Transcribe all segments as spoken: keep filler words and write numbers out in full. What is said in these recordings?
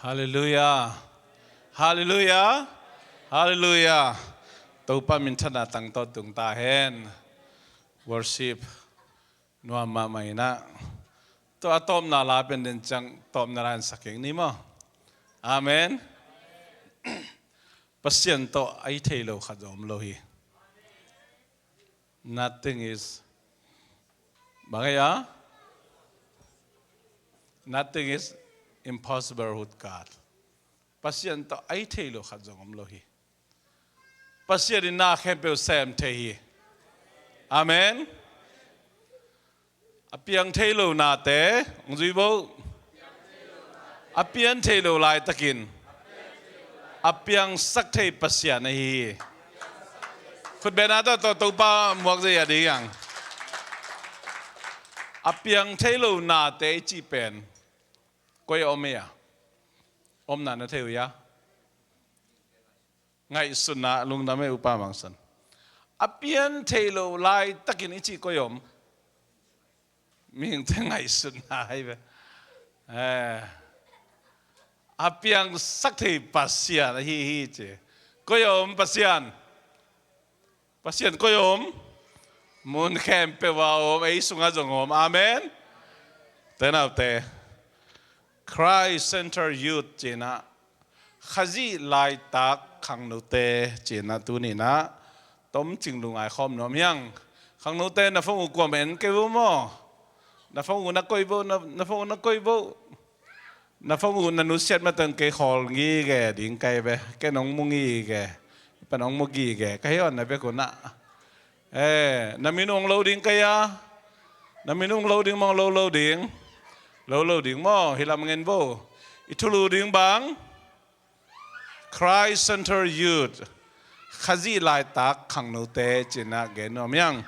Halleluiah. Halleluiah. Halleluiah. Topa minthanna tangtawn tung ta hen. Worship nuam mahmah inah, tua a tawpna la pen den ciang tawpna la in sak keng ni maw? Amen. Pasian tawh a hi thei lo khat zong om lo hi. Nothing is, bang ei a? Nothing is impossible with God. Pasian tawh a hi thei lo khat zong om lo hi. Pasian in na khempeuh sem thei hi. Amen. A piang thei lo nate hong zui bo. A pian thei lo laitakin a piangsak thei Pasian ahi hi. Khutbetna tawh, tawh Topa muak zei a ding ang. A piang thei lo nate i cih pen koi a om ei a? Omna na thei uh ia? Ngaihsutna lungdam ei, upa mangsan. A pian thei lo laitakin i cih koi om? Mihingte ngaihsutna ahi ve. Eh. A piangsak thei Pasian ahi hi ci. Koi a om Pasian? Pasian koi a om? Mun khempeuh a om, ei sungah zong om. Amen. Tenaute, Christ Center Youth cinah, Khazih laitak khangnote cinah tuninah tomcing lungai khawm nuam hiang. Khangnote na phone uh kuam en kei vo maw? Na phone uh na koi vo, na, na phone uh na koi vo. Na phone uh na nusiat mateng kei khawl ngige ding kai ve. Ken hong mu ngige. Pan hong mu gige ka hi on na bek unah. Eh, na min ung lo ding kai a? Na min ung lo ding maw, lo lo ding? Lo lo ding maw, hi lam ngen vo. I thulu ding bang? Christ Center Youth, Khazih laitak khangnote cinah gen nuam hiang.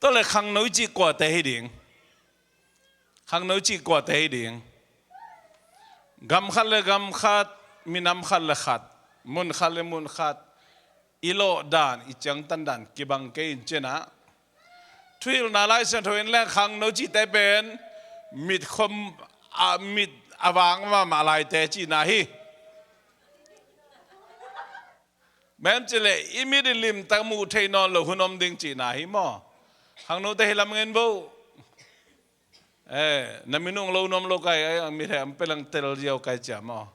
Tawle khangno i cih kuate hi ding? Khangno i cih kuate hi ding? Gam khat le gam khat, minam khat le khat, mun khat le mun khat, i lawh dan, i ciangtan dan kibang kei in cinah, thuhilhna Lai Siangtho in leng khangno cihte pen mit khom, a, mit a vang mahmah laite cihna hi. Mem cileh i mit i limtak muh thei nawn lo hun om ding cihna hi maw? Khangnote hi lam ngen vo. Eh, na min ung lo nuam lo kai, ai, ang mit he ang pelang tel ziau kai cia maw?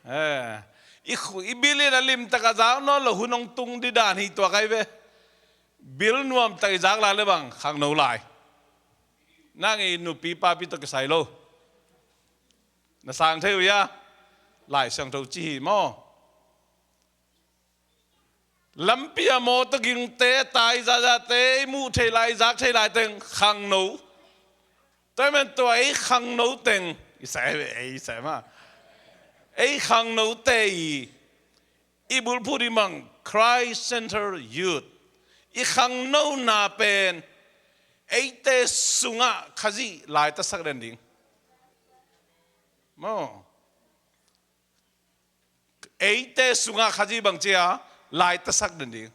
Eh, i khu, i bil in a limtak a zak nawn lo hun hong tung di dan hi tua kai ve. Bil nuamtak i zak lai le bang khangno lai. Nang i nupi papi tawh kisai lo. Na sang thei uh ia? Lai Siangtho ci hi maw? Lampi a mawtaw gingte, tai zahzahte i muh thei lai, i zak thei lai teng khangno. Tua i men tua ei khangno teng i sai ve, ei sai ma. Ei khangnote i, i bulphuh ding bang Christ Center Youth. I khangnona pen eite sungah Khazih laitatsak den ding. Maw? Eite sungah Khazih bangci a laitatsak den ding.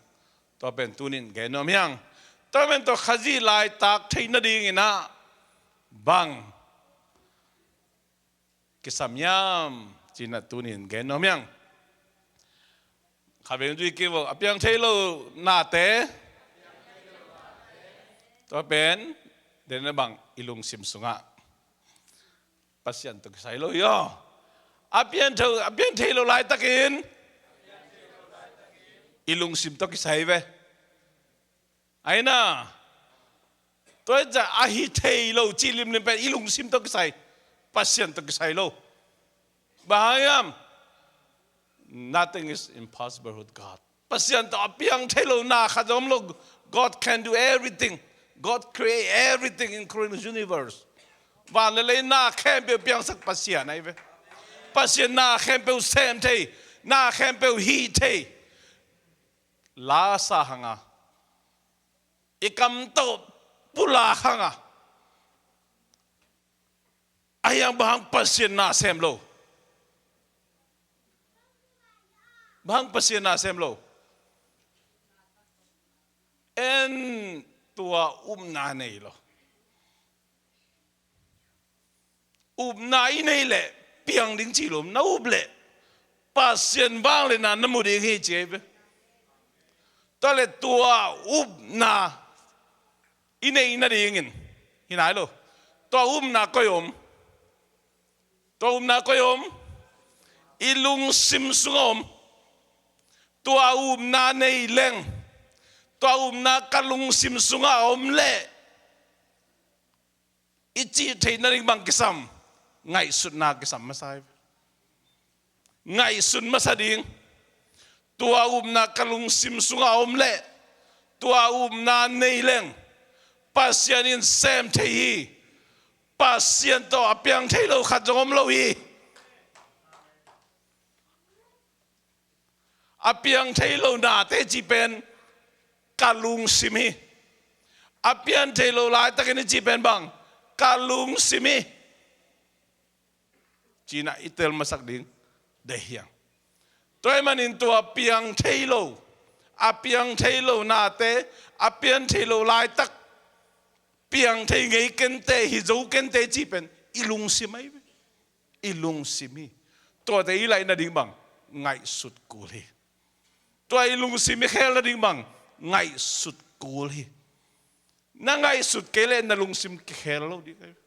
Tua pen tunin gen nuam hiang. Tua pen tua Khazih laitak theih nadinginah bang kisam hiam cinah tunin gen nuam hiang. Kha veng zui kei vo, a piang thei lo nate. Tua pen den na bang i lungsim sungah Pasian tawh kisai lo hi aw. A pian thei, a pian thei lo laitakin i lungsim tawh kisai ve. Aina. Tua hi ciah a hi thei lo cih limlim pen i lungsim tawh kisai, Pasian tawh kisai lo. Bang hang hiam? Nothing is impossible with God. Pasian tawh a piang thei lo na khat zong om lo. God can do everything. God create everything, including the universe. Van le lei na khempeuh piangsak Pasian ahi ve. Pasian na khempeuh sem thei, na khempeuh hih thei. Lasa hanga, i kam tawh pulak hanga, a hiang bang hang Pasian na sem lo? Bang hang Pasian na sem lo? En, tua upna nei lo. Upna i nei leh piang ding ci lo, na up leh Pasian vangliatna na mu ding hi ci ahi ve. Tua leh tua upna i neih nadingin hi nai lo. Tua upna koi om? Tua upna koi om? I lungsim sungah om. Tua upna nei leng, tua upna ka lungsim sungah om leh i cih theih nading bang kisam? Ngaihsutna kisam masa hi. Ngaihsun masa ding. Tua upna ka lungsim sungah om leh, tua upna nei leng, Pasian in sem thei hi. Pasian tawh a piang thei lo khat zong om lo hi. A piang thei lo nate cih pen ka lungsim hi. A piang thei lo laitakin i cih pen bang? Ka lungsim hi. Cih na i tel masak ding deih hi hang. Tua ahih manin tua piang thei lo, a piang thei lo nate, a piang thei lo laitak, piang thei ngei kente, hi zo kente cih pen i lungsim ahi ve. I lungsim hi. Tuate i laih nading bang? Ngaihsut kul hi. Tua i lungsim i khel nading bang? Ngaihsut kul hi. Na ngaihsut kei leh na lungsim kikhel lo ding ahi ve.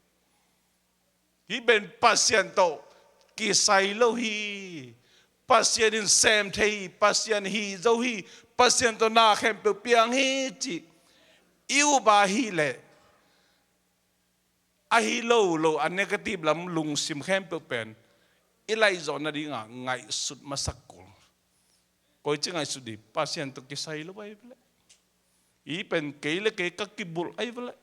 Hih pen Pasian tawh kisai lo hi. Pasian in sem thei hi. Pasian hi zo hi. Pasian tawh na khempeuh piang hi cih i up ahih leh, ahi lo lo a negative lam lungsim khempeuh pen i laih zawh nadinga ngaihsut masak kul. Koi ci ngaihsut ding? Pasian tawh kisai lo ahi ve leh. Hih pen kei le kei ka kibulh ahi ve leh.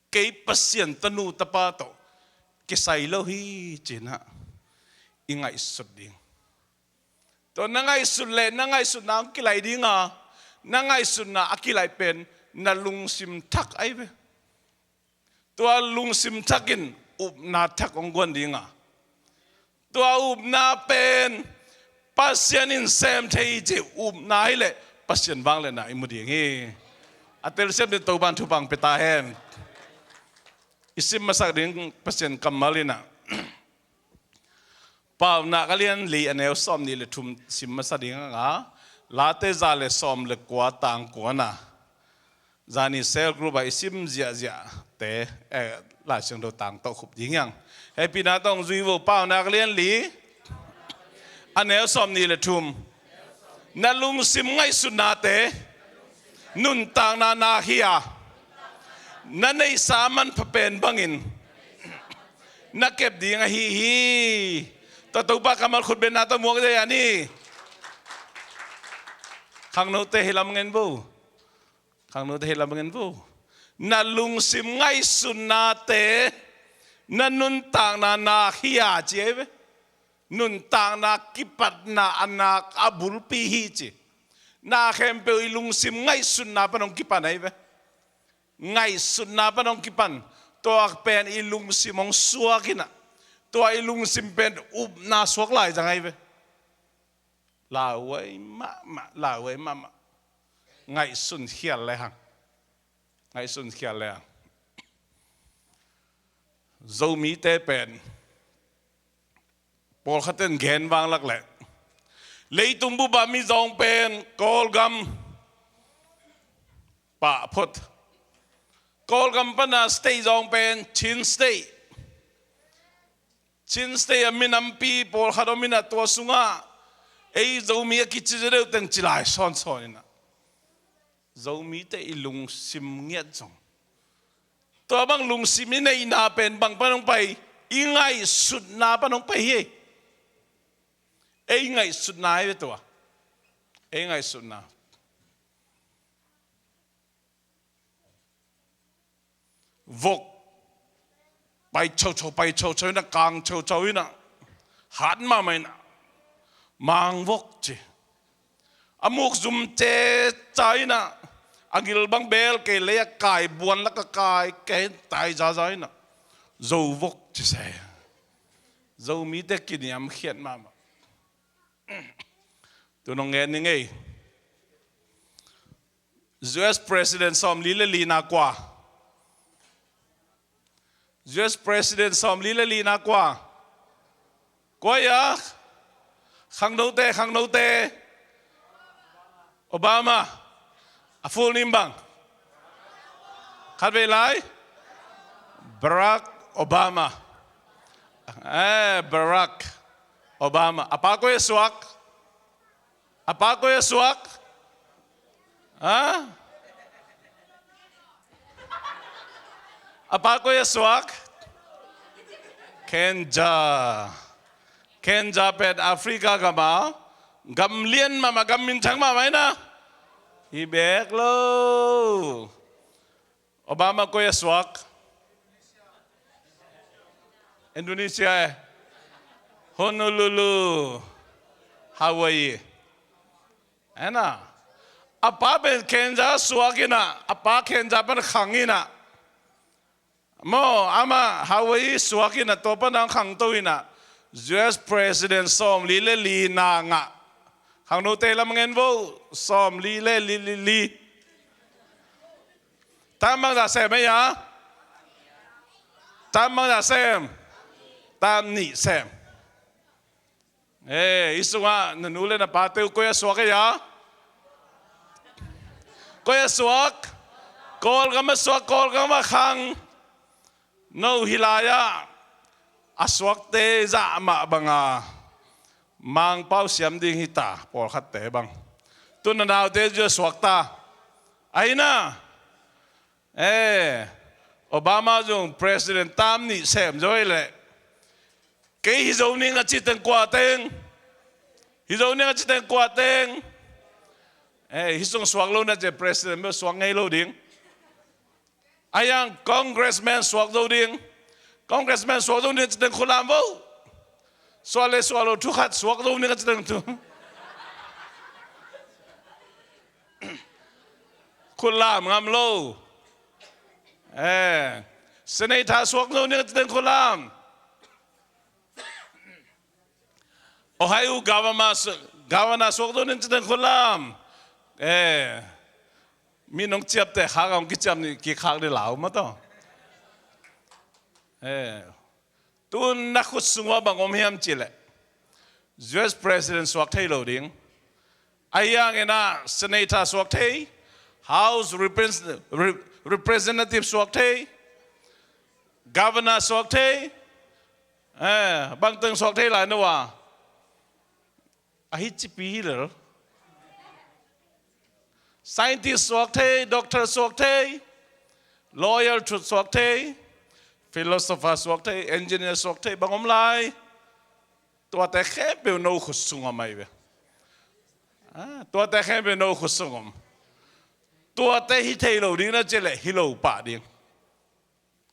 Kei Pasian tanu tapa tawh kisai lo hi ci-in ah i ngaihsut ding. Tua na ngaihsut leh na ngaihsutna hong kilaih dinga, na ngaihsutna a kilaih pen na lungsim thak ahi ve. Tua lungsim thak in upna thak hong guan dinga, tua upna pen Pasian in sem thei hi cih upna hi leh Pasian vangliatna i mu ding hi. A telsiam ding Topa'n thupha hong pia ta hen. I sim masak ding Pasian kammal in ah, Paunak a lian li a neu sawmnih le thum sim masa ding a, Late za le sawm le kua tang kuana. Zani cell group ah i sim ziahziahte, eh, Lai Siangtho tang tawh khup ding hi hang. Hehpihna tawh zui vo. Paunak a lian li a neu sawmnih le thum. Na lungsim ngaihsutnate nuntakna nak hi a, na neihsa manpha pen bangin na kep ding ahi hi. Tua Topa kammal khut benna tawh muak dei a ni. Khangnote hi lam ngen vo. Khangnote hi lam ngen vo. Na lungsim ngaihsutnate na nuntakna nak hi a ci ahi ve. Nuntakna kipatna a nak a bulpi hi ci. Na khempeuh i lungsim ngaihsutna pan hong kipan ahi ve. Ngaihsutna pan hong kipan. Tua pen i lungsim hong suak in ah, tua i lungsim pen upna suak lai zang ahi ve. Lauhuai mahmah, lauhuai mahmah. Ngaihsun khial le hang. Ngaihsun khial le hang. Zomite pen pawlkhat in gen vanglak leh, leitung bup ah mizawng pen Kawlgam pah phot. Kawlgam pana state zawng pen Chin State. Chin State a minampi pawlkhat om in ah, tua sungah ei Zomi a kici zaw deuh teng ci lai sawnsawn in ah, Zomite i lungsim ngiat zong, tua bang lungsim i neihna pen bang pan hong pai? I ngaihsutna pan hong pai hi. Ei ngaihsutna hi ve tua. Ei ngaihsutna. Vok pai chocho, pai chocho in ah, kang chocho in ah, hat mahmah in ah, mangvok ci. A muk zum ceca in ah, a ngil bang bel kei lei a kai buan lak a kai kei tai zaza in ah, zovok ci se. Zomite kiniamkhiat mahmah. Tu nong ngen ni ngei. U S President sawmli le lina kua? U S President sawmli le lina kua? Kua ia? Khangnote, khangnote. Obama. A full name bang? Khatvei lai. Barack Obama. Eh, Barack Obama. A pa koi a suak? A pa koi a suak? Ha? A pa koi a suak? Kenya. Kenya pen Africa gam a, gam lian mahmah, gam minthang mahmah hi na. Hi bek lo. Obama koi a suak? Indonesia eh. Honolulu, Hawaii. Hi na. A pa pen Kenya suak hi na, a pa Kenya pan khang hi na. Maw, amah Hawaii suak hi na, tua pan a khangto hi na. U S President sawmli le li na ngah. Khangnote lam ngen vo, sawmli le li, li, li. Tam bangzah sem ei a? Tam bangzah sem? Tam nih sem. Eh, i sungah na nu le na pate uh koi a suak ei a? Koi a suak? Kawlgam a suak, Kawlgam a khang. No hi lai-ah a suakte zah mah banga Mangpau siam ding hi ta, pawlkhatte bang. Tu na naute zui a suak ta. Ahi na. Eh, Obama zong president tam nih sem zo hi leh. Kei hi zo ning a ci teng kua teng? Hi zo ning a ci teng kua teng? Eh, hi sung suak lo na ci president bel suak ngei lo ding. Ahi hang congressman suak zo ding. Congressman suak zo ding a ci teng khulam vo. Suak le suak lo thu khat suak zo ding a ci teng thu. Khulam ngam lo. Eh, senator suak zo ding a ci teng khulam. Ohio governor, governor suak zo ding a ci teng khulam. Eh, mi nong ciapte khak a hong kiciap nih kikhak dih lau mah tawh. Eh, tu na khut sung uah bang om hiam cih leh, U S president suak thei lo ding. Ahi hangin ah senator suak thei, House repres-, re-, representative suak thei, governor suak thei. Eh, bang teng suak thei lai na uh a? Ahi cipi hi lel. Scientist suak thei, doctor suak thei, lawyer suak thei, philosopher suak thei, engineer suak thei, bang om lai. Tuate khempeuh no khut sung om ahi ve. Ah, tuate khempeuh no khut sung om. Tuate hi thei lo ding na ci leh hi lo pah ding.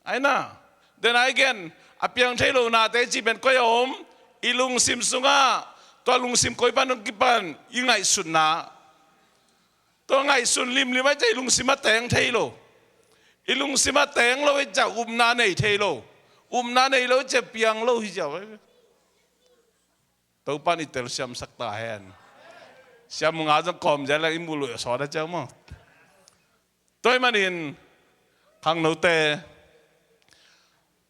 Ahi na. Then again, a piang thei lo nate cih pen koi a om? I lungsim sungah. Tua lungsim koi pan hong kipan? I ngaihsutna. Tua ngaihsun limlim ahi ciah i lungsim a teng thei lo. I lungsim a teng lo ahi ciah upna nei thei lo. Upna nei lo ahi ciah piang lo hi ciah. Topan i telsiamsak ta hen. Siam nga zong kawm zia leng i muh luh a sawt a ciang maw. Tua ahih manin khangnote,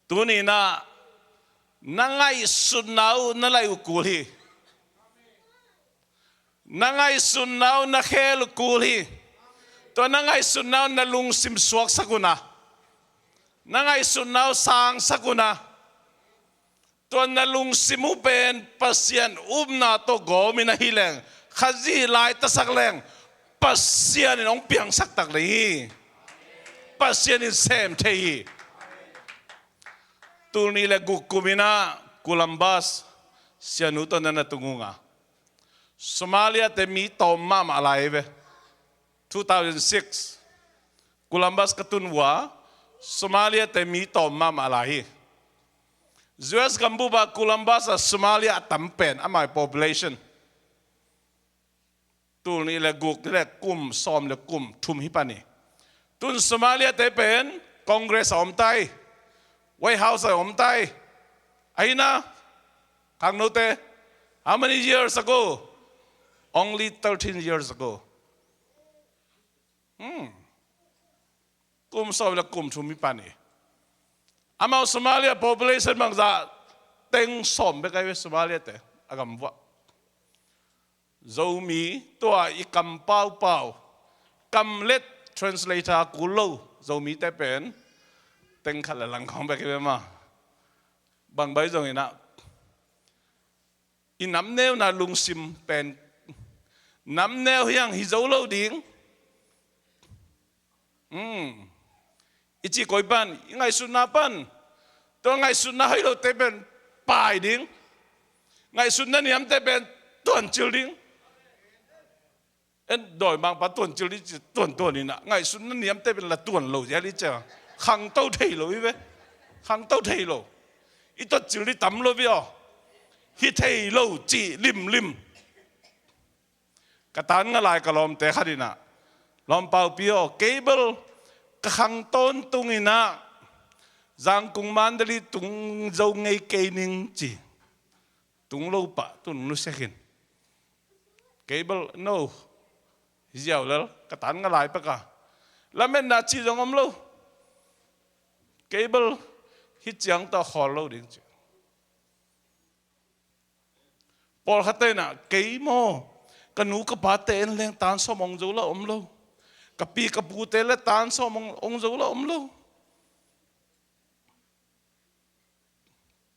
tuni-in ah na ngaihsutna uh na laih uh kul hi. Na ngaihsutna uh na khel uh kul hi. Tua na ngaihsutna uh na lungsim suaksak un ah, na ngaihsutna uh sangsak un ah, tua na lungsim uh pen Pasian upna tawh gawmin ahi leng, Khazih laitasak leng, Pasian in hong piangsak tak ding hi. Pasian in sem thei hi. Tul nih le guk kum in ah Columbus sianu tawh na na tung ung a, Somalia te mi tawm mahmah lai ve. Two thousand six Columbus ka tun uh a, Somalia te mi tawm mahmah lai hi. U S gambup ah Columbus ah Somalia a tam pen, amau population. Tul nih le guk le kum sawm le kum thum hi pan hi. Tun Somalia te pen Congress a om ta hi. White House a om ta hi. Ahi na, khangnote, how many years ago? Only thirteen years ago. Hmm. Kum sawm le kum thum hi pan hi. Amau Somalia population bangzah teng sawm bek ahi ve Somalia te a gam vuah. Zomi tua i kam paupau, kam let translator kul lo Zomi te pen teng khat le lang khawng bek hi ve maw. Bang bai zong inah i namneuna lungsim pen namneu hiang hi zo lo ding. Hmm. I ci koi pan, i ngaihsutna pan, tua ngaihsutna hoi lote pen pai ding. Ngaihsutna niamte pen tuancil ding. En dawimangpa tuancil ding ci tuantuan inah ngaihsutna niamte pen la tuan lo zia li cia. Khangto thei lo hi ve. Khangto thei lo. I tuancil ding tam lo vi aw. Hi thei lo ci limlim. Ka tan nga lai ka lawmte khat inah, lawmpaupi aw, kei bel ka khang tawntung inah Zangkung Mandalay tung zo ngei kei ning ci. Tung lo pah tun nusia khin. Kei bel no hi ziau lel ka tan nga lai peka. Lametna ci zong om lo. Kei bel hi ciang tawh khawl lo ding ci. Pawlkhat te inah kei maw, ka nu ka pate en leng tan sawm ong zo la om lo. Ka pi ka pute le tan sawm ong, ong zo la om lo.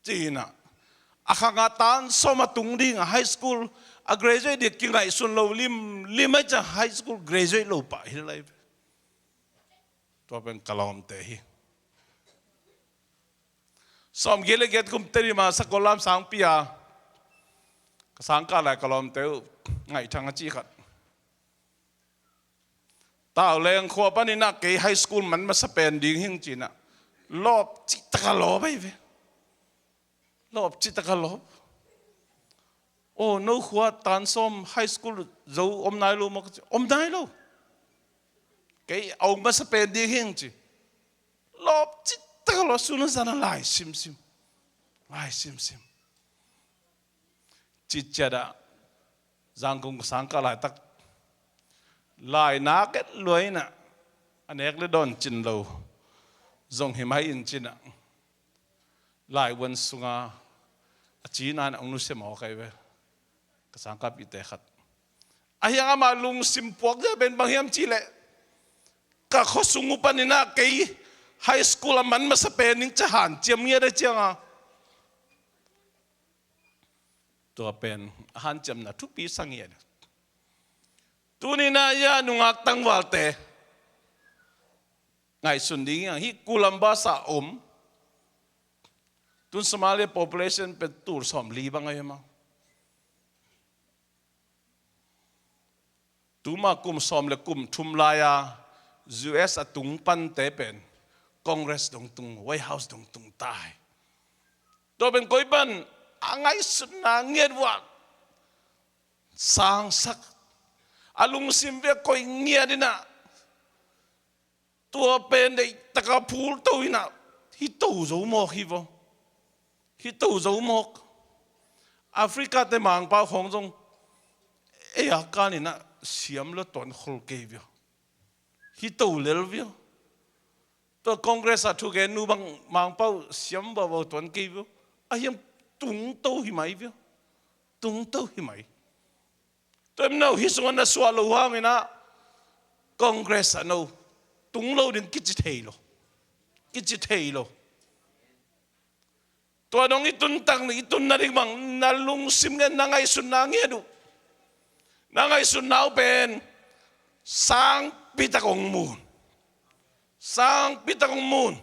Ci inah a khanga tan sawm a tung ding a high school a graduate ding kingaihsun lo limlim ai ciang high school graduate lo pah hi lai ve. Tua pen ka lawmte hi. Sawmgiat le giat kum Tedim a sakol lam sangpi a ka sangkah lai ka lawmte uh ngaihthang a ci khat. Tauleng khua paninah kei high school man masa pen ding hing cinah lawp cih taka lawp ahi ve. Lawp cih taka lawp. Aw, no khua tan sawm high school zo om nai lo maw ka ci, om nai lo. Kei a ong masa pen ding hing ci. Lawp cih taka lawp, sun a zan a lai simsim. Lai simsim. Citciat ah Zangkung ka sangkah laitak lai nak et luai inah a nek le dawn cin lo zong hi mai in cinah lai uan sunga a cina in a ong nusia mawk ahi ve. Ka sangkahpihte khat ahiang amah lungsim puak zia pen bang hiam cihleh ka khuasung uh paninah kei high school a man masa pen ning ca hanciam ngiat a cianga tua pen a hanciamna thupi sa ngiat. Tuninah ia nungak tangvalte ngaihsun ding hiang hi Columbus ah om. Tun Somalia population pen tul sawm li bang ahi maw. Tuma kum sawm le kum thum lai-a U S a tung pante pen Congress dong tung, White House dong tung tai. Tua pen koi pan a ngaihsutna ngiat uh a sangsak a lungsim via koi ngiat inah tua pen deihtaka phulto inah hi to zo mawk hi vaw. Hi to zo mawk. Africa te mangpau khawng zong ei a kan inah siam lo tuan khol kei via. Hi to lel via. Tua Congress a thugen nu bang mangpau siam vavau tuan kei via. A hiam tungto hi mai via. Tungto hi mai. Tua em no hi sungah na suah lo hanginah Congress ah no tung lo ding kici thei lo. Kici thei lo. Tua dong i tuntak i tunna ding bang na lungsim ngen na ngaihsutna ngiat uh na ngaihsutna uh pen sangpitak ong mun. Sangpitak ong mun.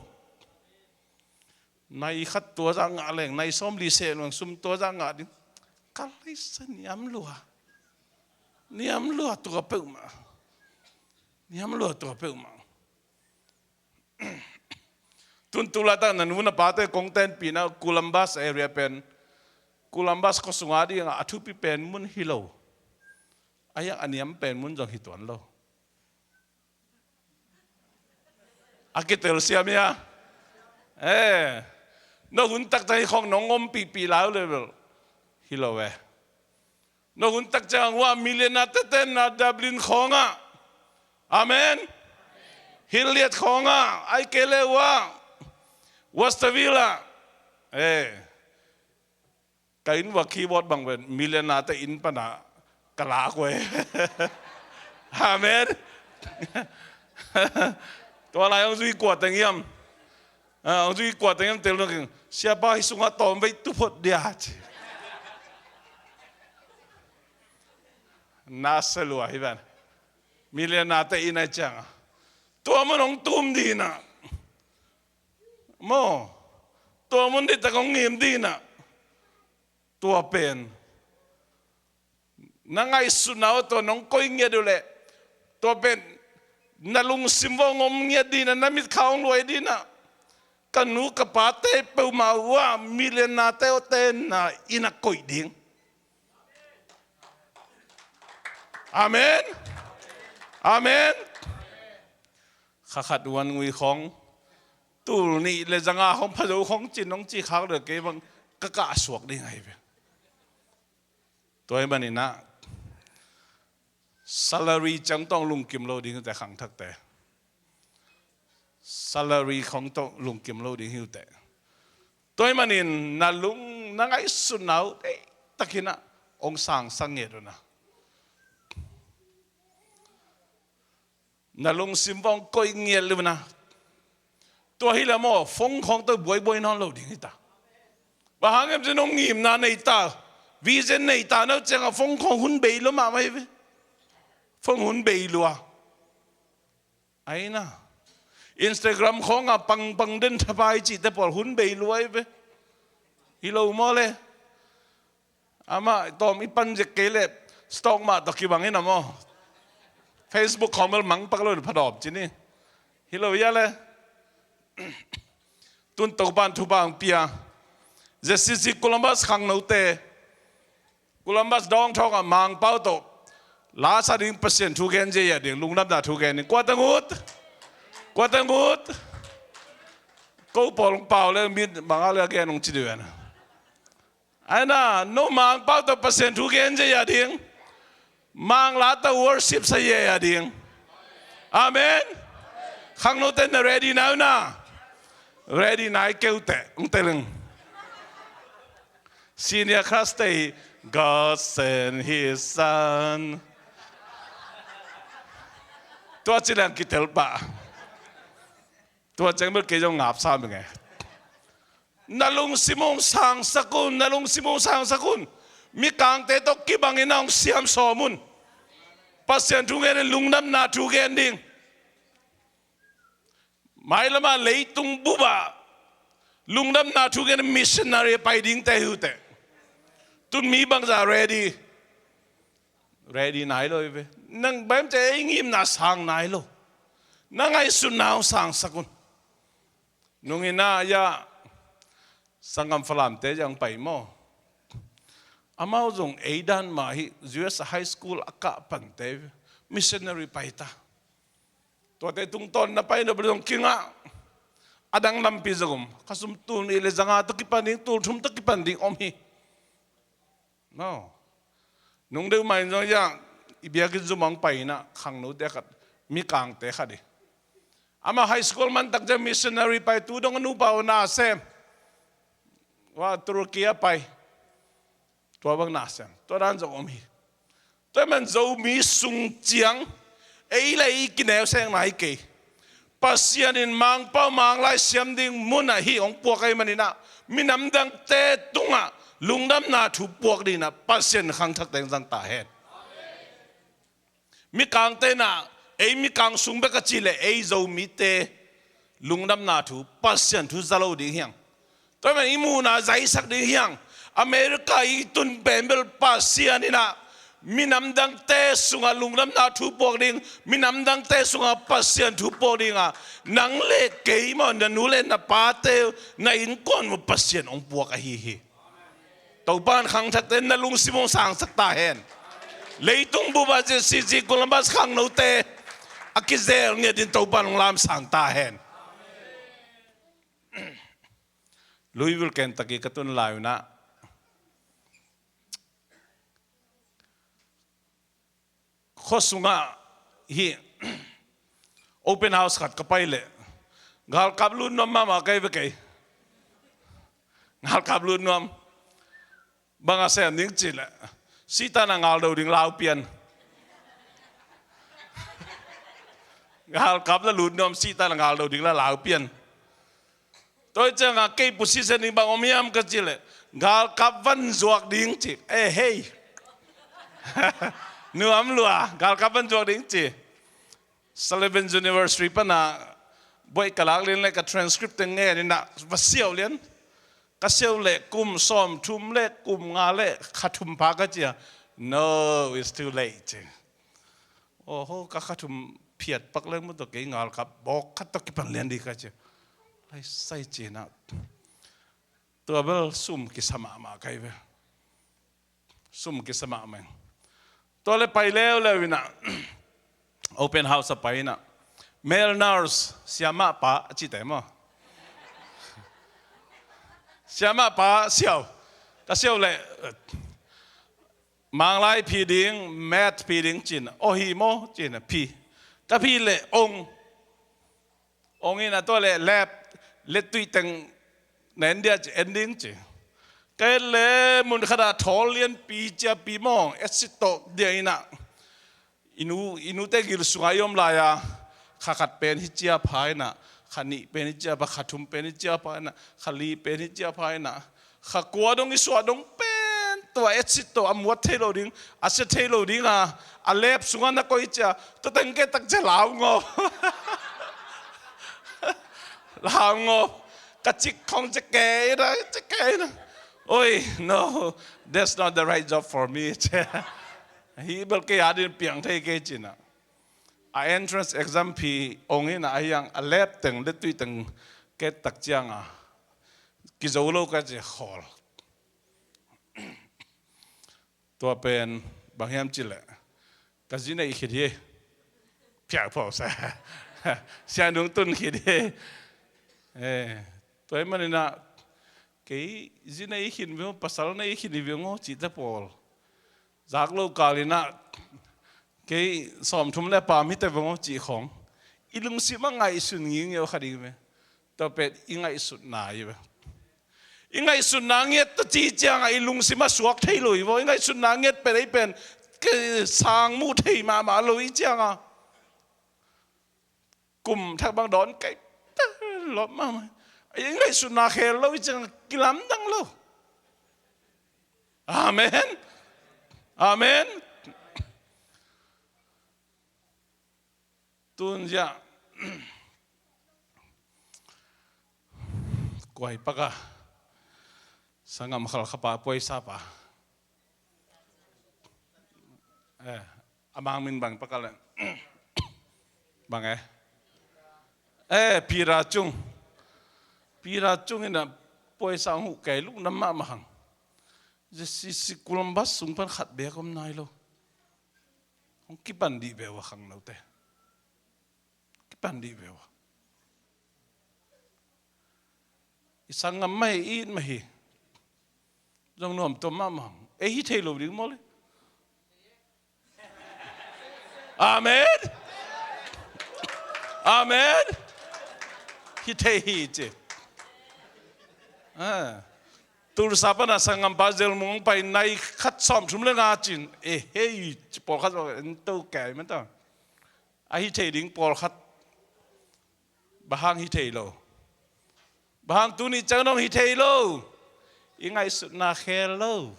Nai khat tua zah ngah leng nai sawm li seh luang sum tua zah ngah ding. Ka leisa niam lua. Niam lua tua peuhmah. Niam lua tua peuhmah. Tun tu laitak na nu na pate kong tenpihna Columbus area pen Columbus khuasunga dingah a thupi pen mun hi lo. A hiang a niam pen mun zong hi tuan lo. A kitel siam ia. Eh. No hun taktak hi khong nong ompihpih lai uh level hi lo eh. No hun tak ciang hua millionaire teten a Dublin khawngah. Amen. Hilliat khawngah ai kei le hua Westerville ah. Eh. Ka inn vua keyboard bang pen millionaire te inn pana ka lak uh e. Amen. Tua lai hong zui kua teng hiam? Ah, hong zui kua teng hiam tel nung, siapa, hih sungah tawm vei tu phot dia ci. Na sa lua hi ven. Millionaire te inn ai cianga tua mun hong tum dina maw, tua mun dih tak hong ngim dina. Tua pen na ngaihsutna uh tua nong koih ngiat uh leh, tua pen na lungsim vawng om ngiat dina, na mitkha hong luai dina. Ka nu ka pate peuhmah uh ah millionaire te uh tenna inn a koih ding. Amen. Amen. Kha khat uan ngui khong, tul nih le zanga khong phazo khong cin hong ci khak le kei bang ka kah suak ding ahi ve. Tua hi maninah salary ciang tawh lungkim lo ding hi uh teh, khangthakte. Salary khong tawh lungkim lo ding hi uh teh. Tua hi manin na lung na ngaihsutna uh deihtakinah hong sangsak ngiat uh na. Na lungsim vawng koih ngiat liu na. Tua hi le maw, phone khawng tawh buaibuai nawn lo ding hi ta. Bang hang hiam cih leh nong ngimna nei ta, vision nei ta, no ciangah phone khawng hun bei lua mahmah hi ve. Phone hun bei lua. Aina Instagram khawngah pangpang den thapai cihte pawl hun bei lua hi ve. Hi lo maw le? Amah tawm i pan zek kei leh stock mah tawh kibang hi na maw? Facebook khawng bel mangpak lo in phadawm ci ni. Hi lo hia le? Tun Topan thupha hong pia ZCC Columbus khangnote, Columbus dawng thawngah Mangpau tawh la sa ding Pasian thu gen zia ding, lungdamna thu gen ding. Kua teng ut? Kua teng ut? Ko pawl hong pau le mi mangah le a gen hong ci dih ven. Aina no Mangpau tawh Pasian thu gen zia ding, Mangla tawh worship sa zia ding. Amen. Khangnote na ready nai uh na? Ready nai kei uh teh hong teleng. Senior class te hi, God send his son. Tua ci leng kitel pah. Tua ciang bel kei zong ngap sa meng e. Na lungsim uh hong sangsak un, na lungsim uh hong sangsak un. Mikangte tawh kibangin na hong siam sawm un. Pasian thu gen in lungdamna thu gen ding. Mailamah leitung bupah lungdamna thu gen in missionary pai dingte hi uh teh. Tun mi bangzah ready? Ready nai lo hi ve. Nang bang hiam cih leh ei ngimna sang nai lo. Na ngaihsutna hong sangsak un. Nungin ah ya sanggam Falamte zong pai maw? Amau zong ei dan mah hi, U S high school a kah pante missionary pai ta. Tuate tungtawn na pai nop le zong kingah, a dang lampi zong om. Khasum tul nih le zanga tawh kipan ding, tul thum tawh kipan ding om hi. No. Nung deuh mah in zong ya i biakinn zum hong pai inah khangnote khat, mikangte khat hi. Amah high school mantak ciang missionary pai, tu dong a nupa uh na sem. Wa Turkey a pai. Tua bang na sem. Tua dan zong om hi. Tua hi man Zomi sung ciang ei le ei kineu seng nai kei. Pasian in Mangpau Manglai siam ding mun ah hih hong puak ahih maninah minam dangte tungah lungdamna thu puak dinah Pasian khangthak teng zang ta hen. Mikangte inah ei mikang sung bek a cih leh ei Zomite lungdamna thu, Pasian thu za lo ding hiang. Tua hi man i muhna zaisak ding hiang. America i tun pen bel Pasian inah minam dangte sungah lungdamna thu puak ding, minam dangte sungah Pasian thu puak dingah nang le kei maw, na nu le na pate, na innkuan maw Pasian hong puak ahi hi. Topan khangthakte na lungsim hong sangsak ta hen. Leitung bupah ZCC Columbus khangnote a kizel ngiat in Topan hong lamsang ta hen. Louisville, Kentucky ka tun lai unah khua sungah hih open house khat ka pai leh galkap lut nuam mahmah kei ve kei. Galkap lut nuam. Bang a sem ding cih leh, sihtan a ngaldo ding lau pian. Galkap la lut nuam, sihtan a ngaldo ding la lau pian. Tua ciangah kei position ding bang om hiam ka cih leh, galkap van zuak ding ci. Eh, hei. Nuam lua, galkap van zuak ding ci. Sullivan University pana buai ka lak lian le ka transcript teng ngen inah va siau lian. Ka siau le kum sawm thum le kum nga le kha thum pha ka cia. No, it's too late. Oho, ka kha thum phiat pak leng mu tawh kei ngalkap bawk khat tawh kipan lian di ka cia. Lai sai cinah. Tua bel sum kisa mahmah kai ve. Sum kisa mahmah. Tua le pai leuleu inah open house a pai inah male nurse, siamah pa a cite maw? Siamah pa siau. Ka siau le Manglai phi ding, math phi ding cin. Aw hi maw cin a phi. Ka phi le ong. Ong in a tua le lab, le tuih teng na en dia ci, en ding ci. Ka et le mun khat a thawl lianpi ciapi maw, acid tawh dia in a. I nu, i nute gil sungah i om lai-a, kha khat pen hi cia pha in a, kha nih pen hi cia pha, kha thum pen hi cia pha in a, kha li pen hi cia pha in a, kha kua dong i suah dong pen tua acid tawh a muat thei lo ding, a sia thei lo ding a, a lab sungah na koih cia, tua teng ke tak cia lau ngawp. Lau ngawp. Ka cik khong cia kei na, cia kei na. Oi, no, that's not the right job for me. Cia. Hi bel kei a din piang thei kei cin a. A entrance exam phi ong in a hiang a lab teng le tuih teng ket tak ciang a kizo lo ka ci khawl. Tua pen bang hiam cih leh ka zi nei khit hi. Phiak pho sa. Sia nung tun khit hi. Eh, tua hi manin a kei zi nei khin viau, pasal nei khin hi viau ngaw cihte pawl. Zak lo kal in a kei sawmthum le pam hite vong aw cih khawng i lungsim a ngaihsun ngingiau kha ding ve. Tua pen i ngaihsutna hi ve. I ngaihsutna ngiat ta ci ciangah i lungsim a suak thei lo hi vaw. I ngaihsutna ngiat pen ei pen sang muh thei mahmah lo hi ciangah kum thak bang dawn kai ta lawp mahmah. I ngaihsutna khel lo hi ciangah kilamdang lo. Amen. Amen. Tun ziah kuai paka sanggam khalkhapa puaisapa. Eh, a mang min bang paka le bang eh. Eh, pira cung. Pira cung in a puaisa hong huh kei luk nam mahmah hang. Zia sisi Columbus sung pan khat bek om nai lo. Hong kipan dih ve ua khangnote. Kipan dih ve ua. I sanggam mah hi, i it mah hi. Zong nuam tuam mahmah. Ei hi thei lo ding maw le. Amen. Amen. Hi thei hi ci. Ah. Tulsa pana sanggampa Zelmung pai nai khat sawmthum le nga cin. Eh, hei, ci pawlkhat en to kei man ta. A hi thei ding pawlkhat. Bang hang hi thei lo. Bang hang tuni ciang dong hi thei lo. I ngaihsutna khel lo.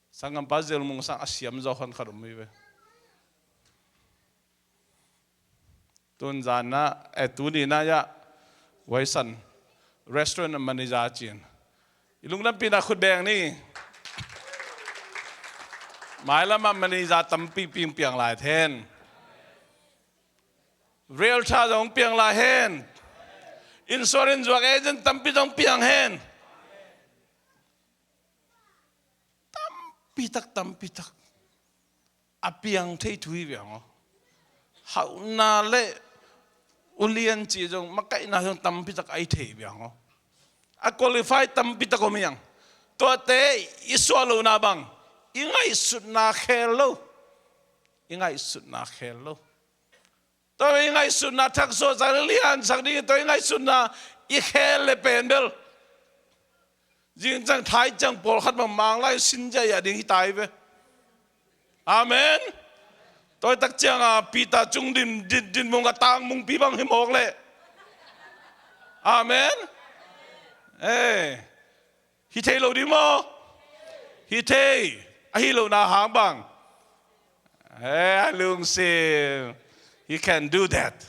Sanggampa Zelmung sang a siam zaw hon khat om hi ve. Tun zan ah, eh, tuni na ya, Waisan restaurant manager cin. I lungdampi na khut beng ni. Mailam ah manager tampi piang piang lai hen. Realtor zong piang lai hen. Insurance zuak agent tampi zong piang hen. Tampi tak, tampi tak. A piang thei thu hi viang aw. Hauhna le ulian ci zong makaihna zong tampi tak a i thei viang aw. A qualify tampi tak om hiang. Tuate i suah lohna bang i ngaihsutna khel lo. I ngaihsutna khel lo. Tua i ngaihsutna thak suahsak le liansak ding, tua i ngaihsutna i khel le pen bel Zing ciang thai ciang pawlkhat bang Manglai sin ciah a ding hi ta hi ve. Amen. Tua tak ciang a Peter cung din, din, din mung a tang mungpi bang hi mawk leh. Amen. Eh. Hi thei lo ding maw? Hi thei. A hi lo na hang bang. Eh, a lungsim. He can do that.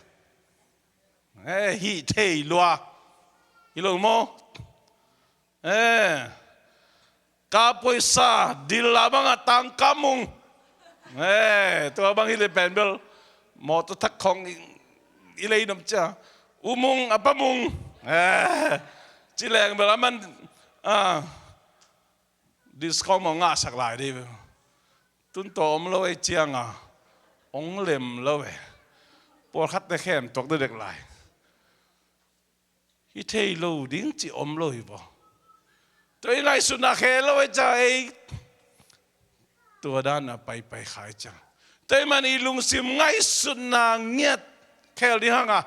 Eh, hi thei lua. Hi lo maw? Eh. Ka poisa dil la bang a tang ka mung. Eh, tua bang hi le pen bel. Mawtaw thak khong i, i lei nom cia. U mung, a pa mung. Eh, ci leng bel a man, ah, discount mawh ngahsak lai dih bel. Tun tawh om lo ei ciang a. Ong lem lo ei. Pawlkhat te khem tuak dedek lai. Hi thei lo ding ci om lo hi baw. Tua i ngaihsutna khe lo ei ca ei. Tua dan a paipai khai ciang. Tua i man i lungsim ngaihsutna ngiat khel ding hang a.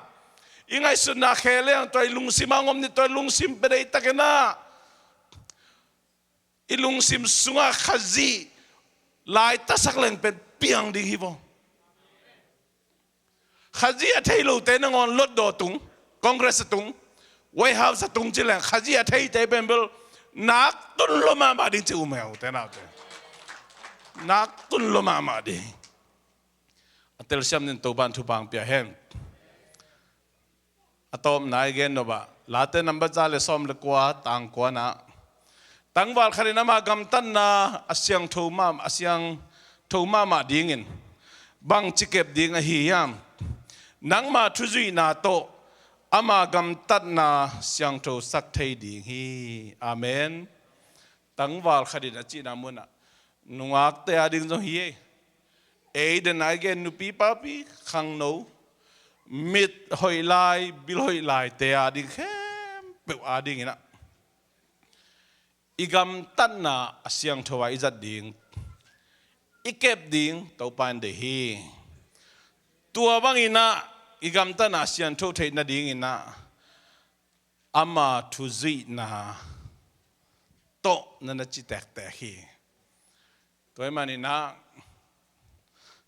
I ngaihsutna khe leng tua i lungsim a ngom ni tua i lungsim pe dei takin a. I lungsim sungah Khazih laitasak leng pen piang ding hi baw. Khazih a thei lote nangawn lotdaw tung, Congress a tung, White House a tung ci leng Khazih a theite pen bel nak tun lo mahmah ding ci um he ute naute. Nak tun lo mahmah ding. A telsiam nin Topan thupha pia hen. A tawpna i gen nop ah Late number za le sawm le kua tang kuana. Tangval khatin ama gamtatna a siangtho mah, a siangtho mahmah dingin bang ci kep ding ahi hiam? Nangma thuzuihna tawh ama gamtatna siangtho sak thei ding hi. Amen. Tangval khatin a cihna munah nungakte a ding zong hi ei. Ei den a i gen nupi papi khangno mit hoih lai bil hoih laite a ding khempeuh a dinginah i gamtatna a siangtho a i zat ding i kep ding Topa in deih hi. Tua banginah i gamtatna a siangtho theih nadinginah ama thuzuihna tawh na na ci tektek hi. Tua i maninah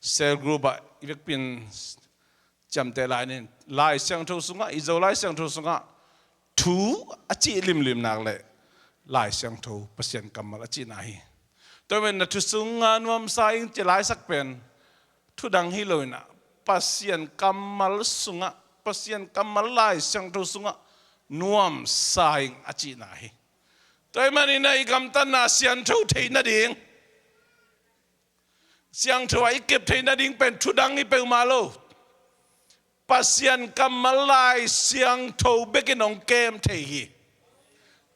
cell group ah i vekpin ciamteh lai nin Lai Siangtho sungah i Zo Lai Siangtho sungah thu a cih limlim nak leh Lai Siangtho Pasian kammal a cihna hi. Tua i manin na thu sungah nuamsa ing ci laisak pen thudang hi loinah Pasian kammal sungah Pasian kammal Lai Siangtho sungah nuamsa ing a cihna hi. Tua i maninah i gamtatna siangtho theih nading siangtho a i kep theih nading pen thudang hi peuhmah lo. Pasian kammal Lai Siangtho bekin hong kem thei hi.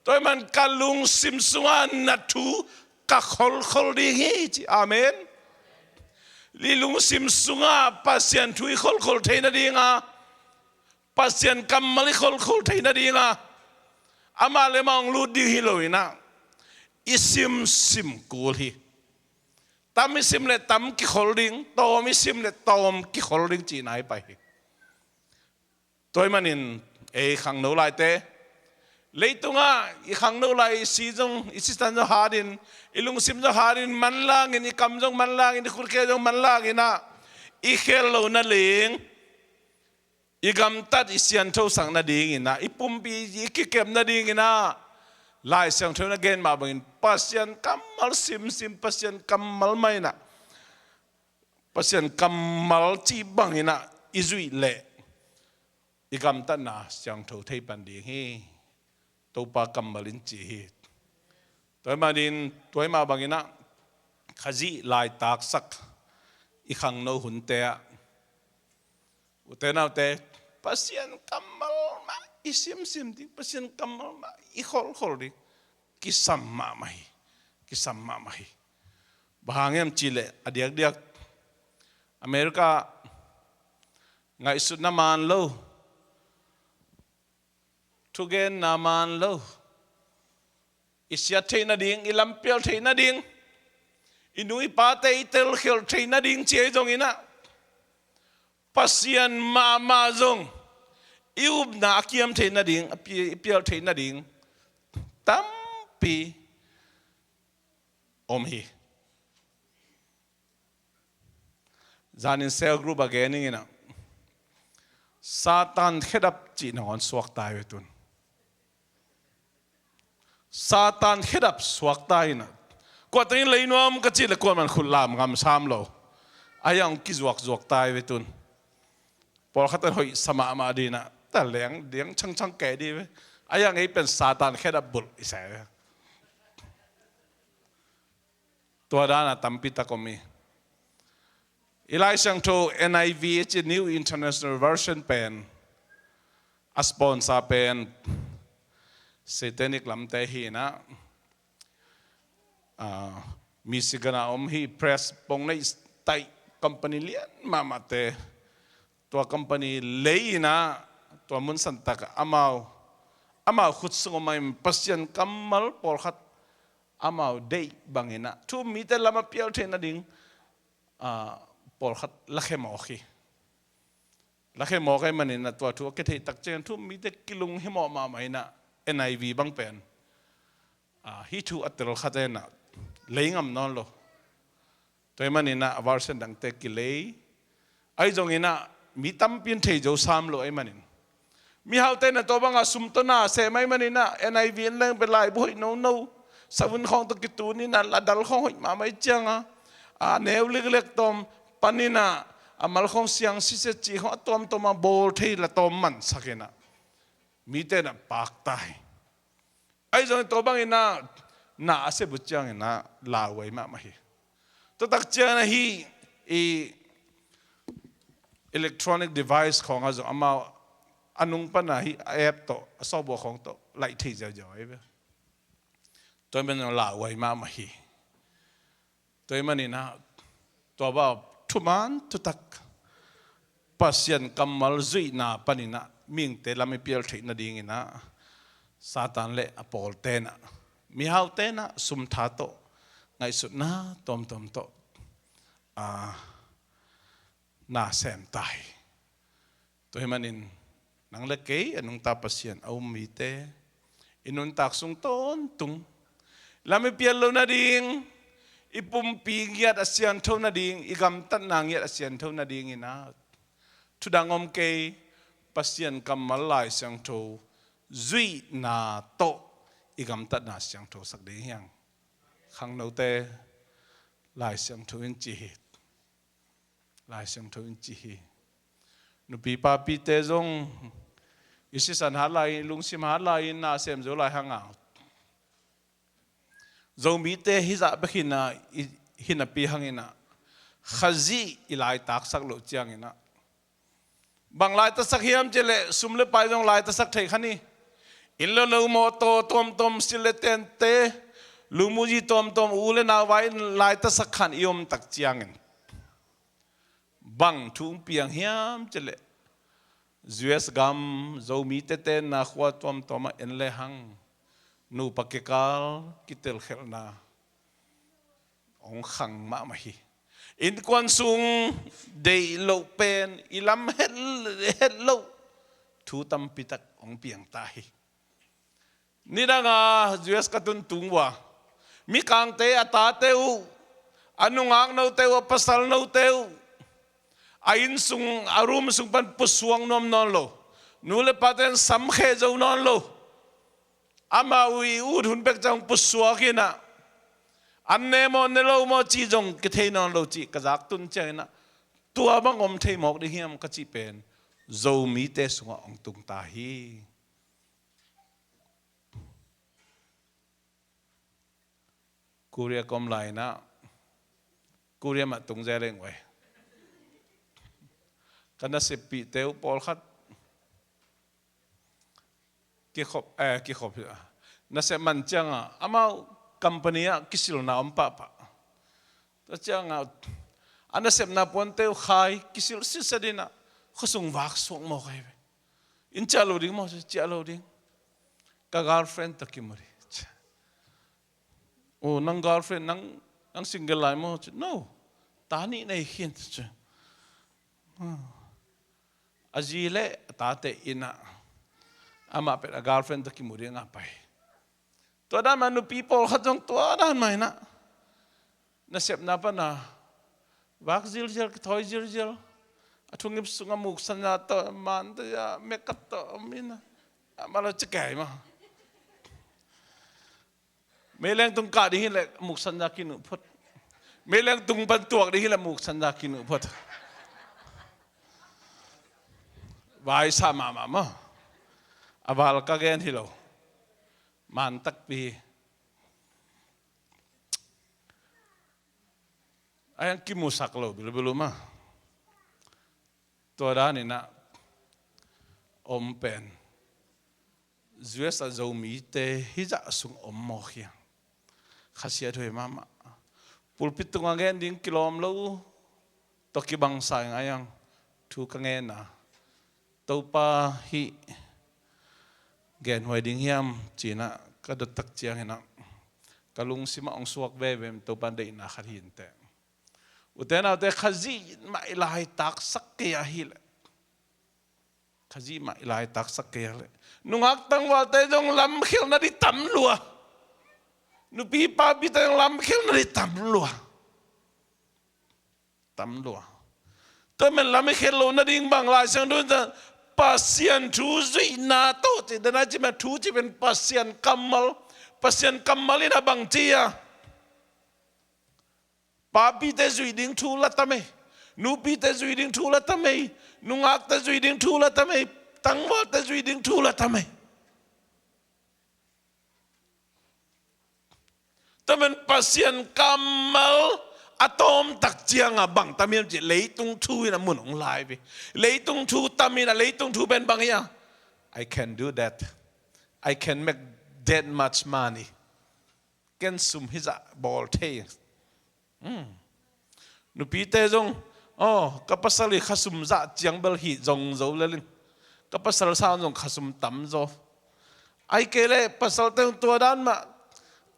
Tua i man ka lungsim sungah na thu ka kholkhol ding hi ci. Amen. I lungsim sungah Pasian thu i kholkhol thei nadinga Pasian kammal i kholkhol thei nadinga amah le amah hong lut ding hi loinah i simsim kul hi. Tam i sim le tam kikhol ding, tawm i sim le tawm kikhol ding cihna hi pai hi. Tua i manin ei khangno laite leitungah i khangno lai i si zong i sisan zong hatin i lungsim zong hatin manlangin i kam zong manlangin i khutkhel zong manlanginah i khel lo na ling i gamtat i siangthosak nadinginah i pumpi i kikep nadinginah Lai Siangtho na gen mah bangin Pasian kammal simsim Pasian kammal mah inah Pasian kammal cih banginah i zuih leh i gamtatna siangtho thei pan ding hi. Topa kammal in ci hi. Tua i manin tua i mah banginah Khazih laitaksak i khangno hunte ah ute naute Pasian kammal mah i simsim ding Pasian kammal mah i kholkhol ding kisam mahmah hi. Kisam mahmah hi. Bang hang hiam cihleh a diakdiak America ngaihsutna man lo thugenna man lo i siat theih nading i lampial theih nading i nu i pate i telkhialh theih nading ci ei zonginah Pasian mahmah zong i upna a kiam theih nading a pi- i pial theih nading tampi hi om hi. Zanin cell group a gen ing inah Satan khedap cih nangawn suakta hi ve tun. Satan khedap suakta inah, kuateng in lei nuam ka cih le kuaman khut lam ngam sam lo. A hiang kizuakzuak ta hi ve tun. Pawlkhat in hoih sa mahmah dinah ta leng diang changchang kei di ve. A hiang ei pen Satan khedap bulh i sa hi ve. Tua dana tampi tak om hi. I Lai Siangtho N I V a ci, New International Version pen a sponsor pen satanic lamte hi inah, ah, Michigan a om hi, press pong nei tai company lian mahmahte. Tua company lei inah tua mun santak ah amau, amau khut sung om a, Pasian kammal pawlkhat amau deih bang inah thu um mite lam a pial theih nading, ah, pawlkhat lakhia mawk hi. Lakhia mawk ahih manin ah tua thu a kitheih tak ciangin thu um mite kilung himawh mahmah inah N I V bang pen, ah, hih thu a tel khat inah lei ngam nawn lo. Tua ahih manin ah a version dangte kilei. Ahi zongin ah mi tampi in thei zo sam lo ahih manin, mihaute na tua banga sum tawh na sem ahih manin ah N I V in leng pen laibu hoih nono, savun khawng tawh kitun inah a dal khawng hoih mahmah ih cianga, a neu liklek tawm panin ah a mal khawng siang sitset cih khawng a tuamtuam a bawl thei la tawm mansak inah mite na pakta hi. Ahi zongin tua bangin ah na a sep uh ciangin ah lauhuai mahmah hi. Tua tak ciangin ah hih i electronic device khawng ah zong amau a nung pana hih a app tawh a software khawng tawh laih thei ziauziau ahi ve. Tua ahih manin lauhuai mahmah hi. Tua ahih manin ah tua bang thuman thutak Pasian kammal zuihna panin ah mihingte lam i pial theih nadingin ah Satan le a pawlte inah, mihaute inah sum tha tawh, ngaihsutna tuamtuam tawh, ah, na sem ta hi. Tua ahih manin nang le kei a nungta Pasian a um mite, i nuntak sung tawntung lam i pial loh nading, i pumpi ngiat a siangtho nading, i gamtatna ngiat a siangtho nadingin ah thudang om kei, Pasian kammal Lai Siangtho zuihna tawh i gamtatna siangthosak ding hi hang. Khangnote, Lai Siangtho in ci hi. Lai Siangtho in ci hi. Nupi papite zong i sisan hat lai-in, i lungsim hat lai-in na sem zo lai hang a, Zomite hizah bek hi na, i, hi napi hangin ah Khazih i laitaksak loh ciangin ah, bang laitatsak hiam cih leh sum le pai zong laitatsak thei kha ni. Inn le lo, mawtaw tuamtuam, sil le tente, lumuzi tuamtuam, u le nau vai in laitatsak khan i om tak ciangin, bang thu hong piang hiam cih leh, U S gam Zomite tenna khua tuamtuam ah en le hang, nupa kikal kitelkhelhna hong khang mahmah hi. Innkuan sung deih loh pen i lam het, het loh thu tampi tak hong piang ta hi. Nidanga U S ka tun tung uh a, mikangte, a tate uh, a nungak note uh, a pasal note uh, a inn sung, a room sung pan pusuak nuam nawn lo. Nu le paten sam khe zo nawn lo. Amau i ut hun bek ciang pusuak in ah, an ne maw, ne lo maw cih zong kithei nawn lo cih ka zak tun ciangin ah, tua bang om thei mawk ding hiam ka cih pen Zomite sungah hong tung ta hi. Korea ka om lai-in ah, Korea mah tung zel ing uh ei. Ka naseppihte uh pawlkhat kikhop, eh, kikhop hi a, nasep man ciangah amau company ah kisilna om pahpah. Tua ciangah a nasepna puante uh khai kisil sitset in ah, khuasung vak suak mawk ahi ve. Inn ciah lo ding maw? Ciah lo ding. Ka girlfriend tawh kimu ding. Oh, nang girlfriend, nang, nang single lai maw? No. Ta nih nei khin ci. A zi le a tate in ah, amah pen a girlfriend tawh kimu dingah pai. Tua dan mah nupi pawlkhat zong tua dan mah inah nasepna pana vak zilzial, kithawi zilzial. A thungip sungah muksanna tawh, man tawh, ya, makeup tawh om inah, amah lo cikei mah. Meileng tung kah ding hileh muksanna kinuh phot. Meileng tung pan tuak ding hileh muksanna kinuh phot. Vaisa mahmah maw. A val ka gen hi lo. Man takpi hi. A yang kimusak lo bilbil uh mah. Tua dan inah om pen U S a Zomite hizah sung om mawk hi a. Khasiat huai mahmah. Pulpit tungah gen ding kilawm lo uh tawh kibangsa ing a, yang thu ka ngen a, Topa hih genhuai ding hiam ci-inah ka dot tak cianginah ka lungsimah hong suak veve, Topa deihna khat hi inteh. Ute naute, Khazih mah i laitaksak kei a hileh, Khazih mah i laitaksak kei a leh, nungak tangvalte zong lamkhelna ding tam lua. Nupi papite zong lamkhelna ding tam lua. Tam lua. Tua men lamkhel lo nading bang Lai Siangtho in Pasian thu zuihna tawh ci, dan a ci mah thu ci pen Pasian kammal, Pasian kammal in a bang ci a, papite zuih ding thu la ta mei, nupite zuih ding thu la ta mei, nungakte zuih ding thu la ta mei, tangvalte zuih ding thu la ta mei. Tua men Pasian kammal a tawm tak ciangah bang tam hiam cih, leitung thu in a mun hong lai ve. Leitung thu tam in a, leitung thu pen bang hi a, "I can do that. I can make that much money. Ken sum hizah bawl thei." Hmm. Nupite zong, "Aw, ka pasal i khasum zah ciang bel hih zong zo lel ing. Ka pasal sang zong khasum tam zaw. Ahih kei leh pasalte zong tua dan mah,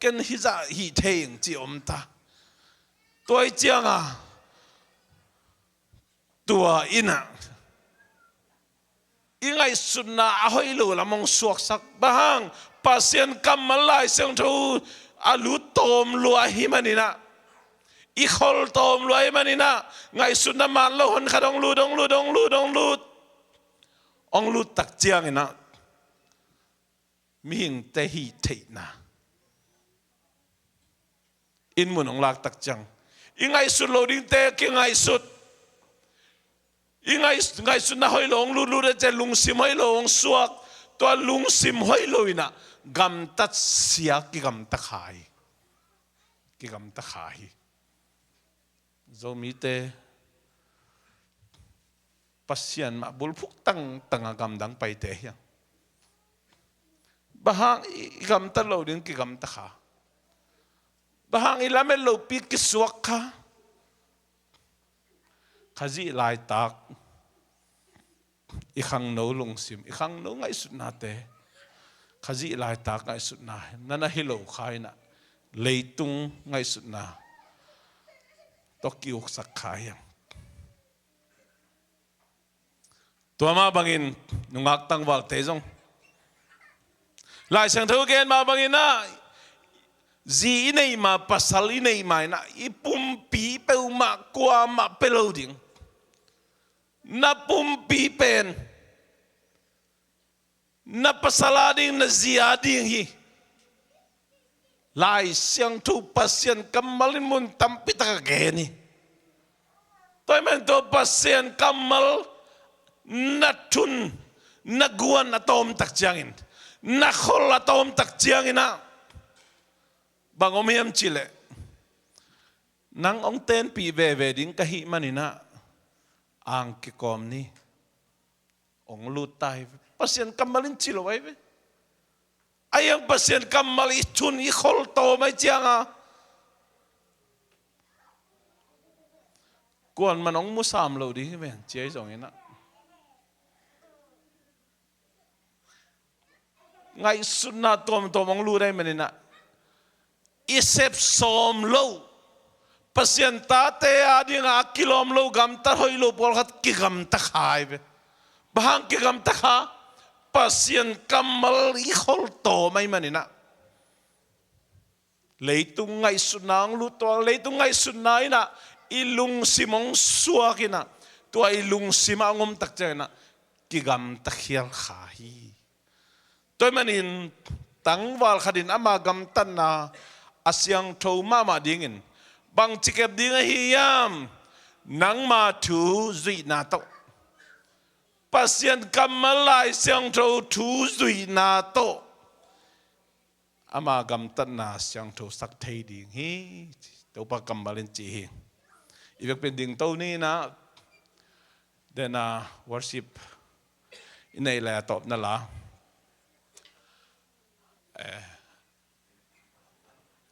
ken hizah hih thei ing," ci om ta. Tua i ciangah, tua inah i ngaihsutna a hoih lo lam hong suaksak. Bang hang? Pasian kammal Lai Siangtho a lut tawm lua ahih maninah, i khol tawm lua ahih maninah, ngaihsutna man lo hon khat hong lut, hong lut, hong lut, hong lut, hong lut tak cianginah mihingte hih theihna in mun hong lak tak ciang, i ngaihsut lo dingte kingaihsut, i ngaih-, ngaihsutna hoih lo hong lutlut a, ciah lungsim hoih lo hong suak. Tua lungsim hoih lo inah gamtat sia, kigamta kha hi. Kigamta kha hi. Zomite, Pasian mah bulphuh tangtang a gamdang paite hiam? Bang hang i, i gamta lo ding kigamta kha? Bang hang i lamet lopi kisuak kha? Khazih laitak, i khangno lungsim, i khangno ngaihsutnate, Khazih laitak ngaihsutna na na hi lo kha inah, leitung ngaihsutna tawh ki-uksak kha hiam? Tua mah bangin nungak tangvalte zong, Lai Siangtho gen mah bangin ah, zi i neih ma, pasal i neih ma inah, i pumpi peuhmah kuamah pia lo ding. Na pumpi pen na pasal ading, na zi ading hi. Lai Siangtho Pasian kammal in mun tampi tak a gen hi. Tua ahih manin tua Pasian kammal na thun, na guan a tawm tak ciangin, na khol a tawm tak ciangin ah, bang om hiam cih leh, nang hong tenpih veve ding ka hih manin ah, ang kikawm ni. Hong lut ta hi ve. Pasian kammal in ci lo ahi ve. Ahi hang Pasian kammal i thun, i khol tawm ahih ciangin, kuaman hong musam lo ding hi ve, ci ahi zongin ah. Ngaihsutna tuamtuam hong lut ahih manin ah, i sep sawm lo, Pasian tate adingin a kilawm lo, gamtat hoih lo pawlkhat kigamta kha hi ve. Bang hang kigamta kha? Pasian kammal i khol tawm ahih manin ah, Leitung ngaihsutna hong lut tuak, leitung ngaihsutna in ah i lungsim hong suak in ah, tua i lungsim ah hong om tak ciangin ah kigamta khial kha hi. Tua ahih manin tangval khat in ama gamtatna a siangtho mahmah dingin bangci kep ding ahi hiam? Nangma thu zuihna tawh, Pasian kammal, Lai Siangtho thu zuihna tawh ama gamtatna siangthosak thei ding hi, Topa kammal in ci hi. I vekpi in dingto ni in ah, den a worship i neih lai a tawpna la, eh,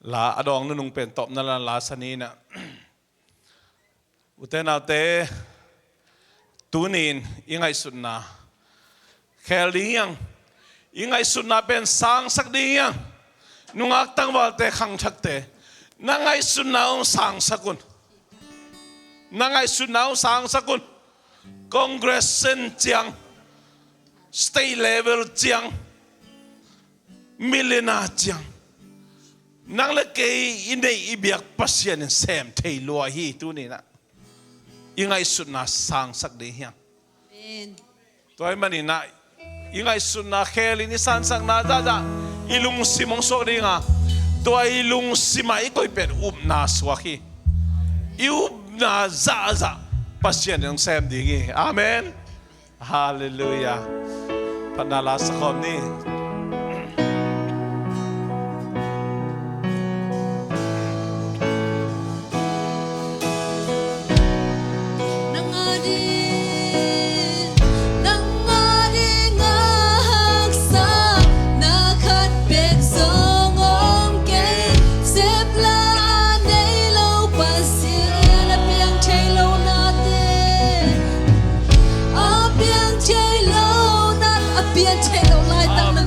la a dawng nunung pen tawpna la, la sa ni in ah. Ute naute, tuni in i ngaihsutna khel ding hi hang. I ngaihsutna pen sangsak ding hi hang. Nungak tangvalte, khangthakte, na ngaihsutna hong sangsak un. Na ngaihsutna hong sangsak un. Congress sen ciang, state level ciang, millionaire ciang, nang le kei i neih i biak Pasian in sem thei lua hi. Tuni in ah i ngaihsutna sangsak ding hi hang. Amen. Tua ahih manin ah i ngaihsutna khel in i sangsakna zahzah i lungsim hong suak ding a, tua i lungsim ah i koih pen upna suak hi. I upna zahzah Pasian in hong sem ding hi. Amen. Halleluiah. Phatna la sa khawm ni. Nang a ding, nang a ding a haksa na khat bek zong om kei. Sepla a nei lo Pasian, a piang thei lo nate, a piang thei lo na, a piang thei lo laitak na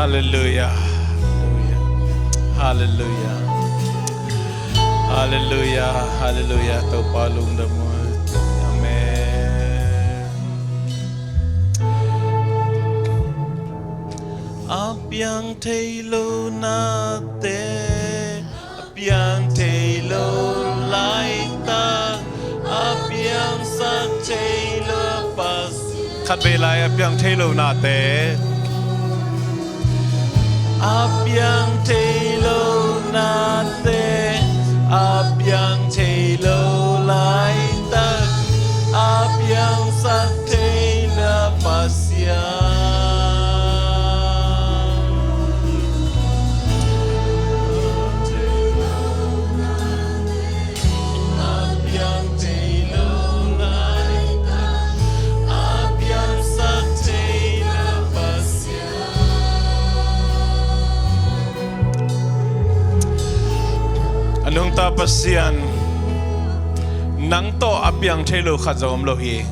Halleluiah. Halleluiah. Halleluiah. Halleluiah. Topa lungdam uh. Amen. A piang thei lo nate, a piang thei lo laitak, a piangsak thei lo Pasian. Khatvei lai, a piang thei lo nate. A piang thei lo nate, a piang thei lo laitak, a piangsak thei lo Pasian. A piang thei lo laitak, a piangsak thei lo Pasian. A nungta Pasian, nang tawh a piang thei lo khat zong om lo hi.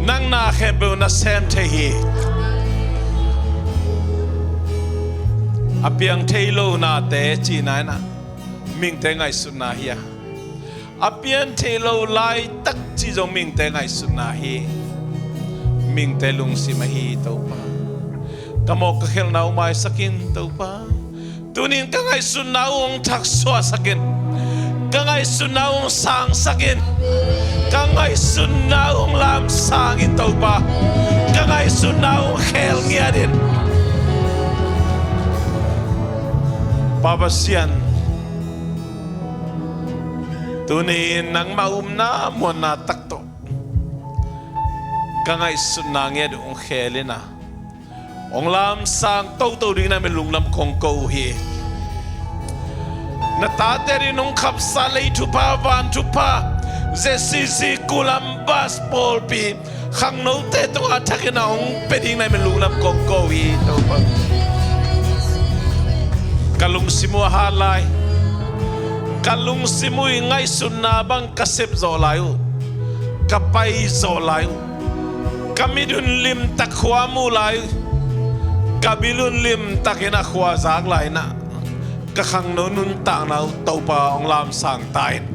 Nang na khempeuh na sem thei hi. A piang thei lo nate cihna in ah mihingte ngaihsutna hi a, a piang thei lo laitak cih zong mihingte ngaihsutna hi. Mihingte lungsim ahi hi Topa. Ka mawh ka khelhna uh maisak in Topa. Tuni-in ka ngaihsutna uh hong thaksuahsak in. Ka ngaihsutna uh hong sangsak in. Ka ngaihsutna uh hong lamsang in Topa. Ka ngaihsutna uh hong khel ngiat in. Pa Pasian, tuni-in nangmah upna muanna tak tawh ka ngaihsutna ngiat uh hong khel in a, hong lamsang toto dingin na min lungdam kong ko uh hi. Na tate adingin hong khapsa lei thupha, van thupha, Z C C Columbus pawlpi khangnote tungah a thakin a hong pia dingin na min lungdam kong ko uh hi Topa. Ka lungsim uh a hat lai. Ka lungsim uh i ngaihsutna bang ka sep zawh lai uh. Ka pai zawh lai uh. Ka mit un limtak khua mu lai uh. Ka bil un limtakin a khua zak lai in ah, ka khangno nuntakna uh Topa hong lamsang ta in.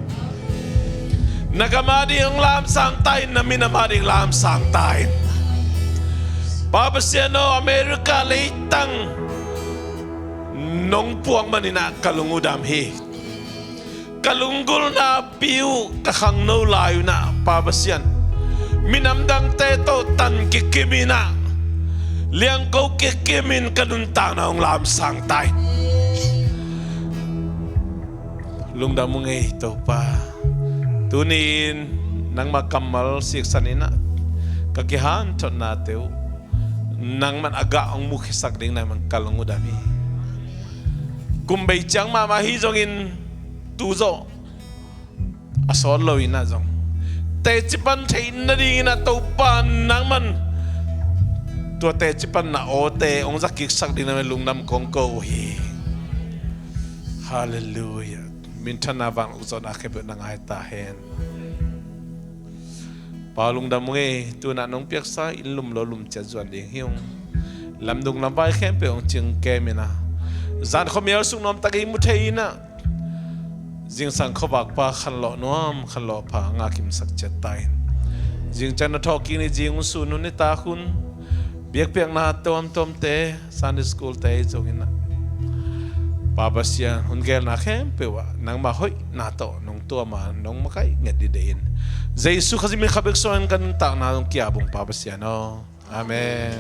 Na gam ading hong lamsang ta in, na minam ading lamsang ta in. Pa Pasian aw, America leitang nong puak manin ah ka lung uh dam hi. Ka lunggulhna pi uh ka khangno lai uh in ah, Pa Pasian, minam dangte tawh tan kikim in ah, liangko kikim in ka nuntakna hong lamsang ta in. Lungdam uh ngei Topa. Tuni-in nangmah kammal siksan in ah, ka kihanthawnate uh nangman a gah hong mukhiasak dingin na min ka lung uh dam hi. Kum bei ciang mahmah hi zongin, tu zawh a sawt lo in ah zong, teci pan theih nadingin ah Topa nangman tua teci panna awte hong zakiksak dingin na min lungdam kong ko uh hi. Halleluiah. Minthanna, vanglian zawhna khempeuh na ngai ta hen. Pa, lungdam uh ngei. Tu-in ah nong piaksa inn lum lo lum ciat zuan ding hi ung. Lamdung lamvai khempeuh hong cingkem in ah, zan khuamial sung nuamtak i mu thei in ah, zingsang khuavak pa khanlawh nuam, khanlawh pha a ngah kimsak ciat ta in. Zingciang na thawhkik ni, zing hun, sun hun, nitak hun, biakpiakna tuamtuamte, Sunday school te zong in ah, Pa Pasian, hun gelna khempeuh ah nangmah hoihna tawh nong tuam a, nong makaih ngiat dingin, Jesu Khazih min khat bek suangin ka nuntakna zong ki-ap ung, Pa Pasian aw. Amen.